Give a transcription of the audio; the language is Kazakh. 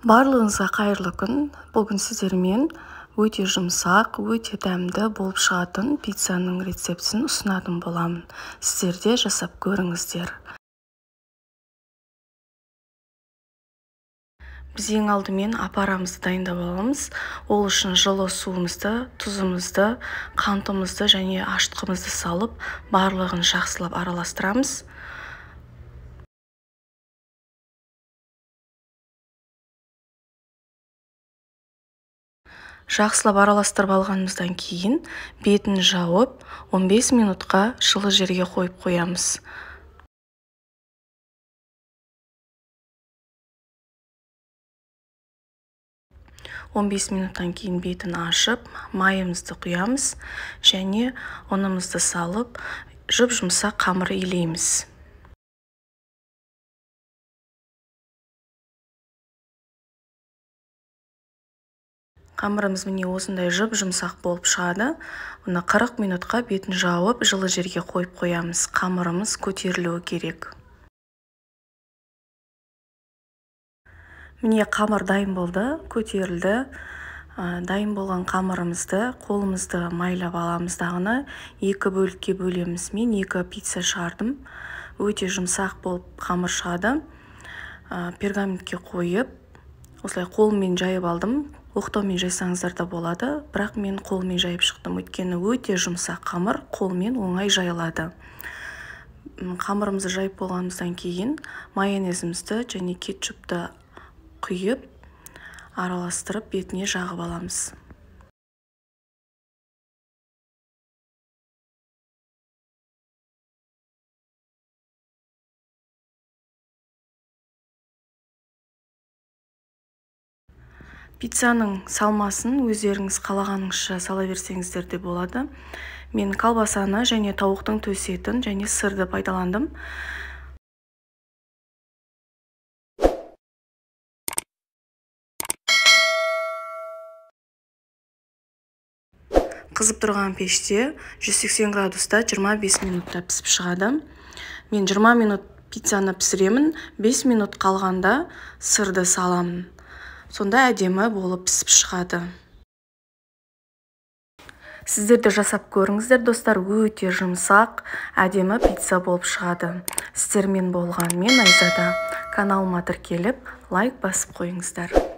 Барлығыңызға қайырлы күн. Бүгін сіздермен өте жұмсақ, өте дәмді болып шығатын пиццаның рецептісін ұсынатын боламын. Сіздер де жасап көріңіздер. Біз ең алдымен апарамызды дайындап аламыз. Ол үшін жылы суымызды, тұзымызды, қантымызды және ашытқымызды салып, барлығын жақсылап араластырамыз. Жақсылап араластырып алғанымыздан кейін бетін жауып 15 минутқа жылы жерге қойып қоямыз. 15 минуттан кейін бетін ашып, майымызды құямыз және ұнымызды салып, жұп-жұмсақ қамыр илейміз. Қамырымыз міне осындай жұп-жұмсақ болып шығады. Бұны 40 минутқа бетін жауып, жылы жерге қойып қоямыз. Қамырымыз көтерілуі керек. Міне қамыр дайын болды, көтерілді. Дайын болған қамырымызды қолымызды майлап аламыз дағыны екі бөлікке бөлеміз. Мен екі пицца шығардым. Өте жұмсақ болып қамыр шығады. Пергаментке қойып, осылай қолыммен жайып алдым. Оқтаумен жайсаңыздар да болады, бірақ мен қолмен жайып шықтым. Өйткені өте жұмсақ қамыр қолмен оңай жайылады. Қамырымызды жайып болғанымыздан кейін майонезімізді және кетчупты құйып, араластырып бетіне жағып аламыз. Пиццаның салмасын өздеріңіз қалағаныңызша сала берсеңіздер де болады. Мен колбасаны және тауықтың төс етін және сырды пайдаландым. Қызып тұрған пеште 180 градуста 25 минутта пісіп шығады. Мен 20 минут пиццаны пісіремін, 5 минут қалғанда сырды саламын. Сонда әдемі болып пісіп шығады. Сіздер де жасап көріңіздер, достар, өте жұмсақ, әдемі пицца болып шығады. Сіздермен болған мен Айзада. Каналыма тіркеліп, лайк басып қойыңыздар.